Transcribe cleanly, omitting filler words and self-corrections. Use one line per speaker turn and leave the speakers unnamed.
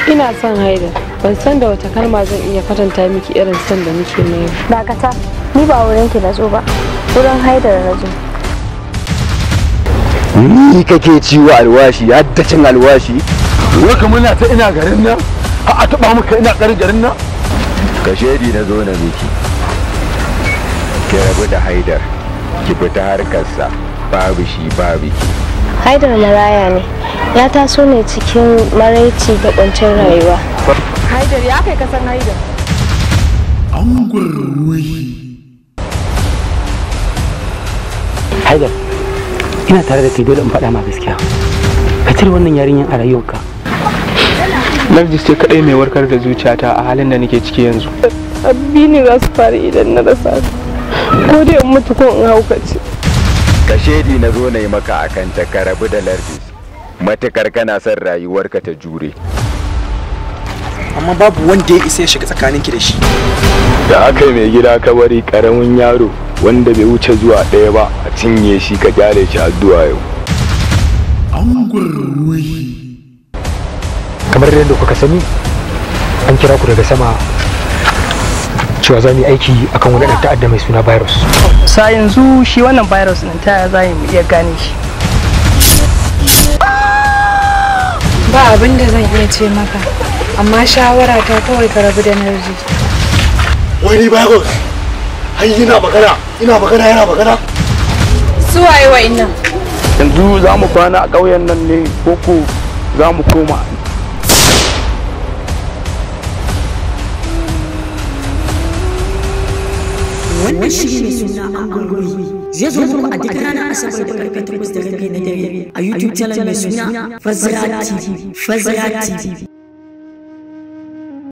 Ina son Haidar, ban san da wata kalma zan iya kwatanta miki irin son da nake mai.
Dakata, ni ba wurin ki nazo ba, wurin Haidar nazo.
Ni kake ciwo alwashi, haddacin alwashi.
Wai kamar na ta ina garin nan, a taɓa maka ina ƙarin garin nan.
Kashedi na zo na miki. Ki rabu da Haidar, ki fita harkarsa, babu shi babu ki.
Haidar maraya ne, ya taso ne cikin maraici da ƙuncin rayuwa.
Haidar ya kai kasan Haidar.
Angon Ruhi.
Haidar, ina tare da kai dole in faɗa ma gaskiya. Ka cire wannan yarinyan a rayuwarka.
Largis ce kaɗai mai warkar da zuciyata a halin da nake ciki yanzu.
Abbi ne za su faru idan na rasa su. Ko dai in mutu ko in haukace.
Kashedi na zo na yi maka a kanta, ka rabu da Largis. Matukar kana son rayuwarka ta jure.
Amma babu wanda ya isa ya shiga tsakaninki da shi.
Da aka yi mai gida ka bari karamin yaro wanda bai wuce zuwa ɗaya ba a cinye shi ka kyale shi addu'a yau.
Angon Ruhi.
Kamar yadda kuka sani, an kira ku daga sama cewa za mu yi aiki akan wani ɗan ta'adda mai suna virus.
Sa yanzu shi wannan virus ɗin ta yaya za mu iya gane shi?
Ba abin da zan iya ce maka, amma shawara ta kawai ka rabu da Narji.
Wani virus har yana magana, ina magana yana magana.
Su waye wa'innan?
Yanzu za mu kwana a ƙauyen nan ne ko ko za mu koma?
Wannan shiri mai suna Angon Ruhi zai zo muku a duk ranar Asabar da karfe 8:30 na dare a YouTube channel mai suna Fazra TV. Fazra TV.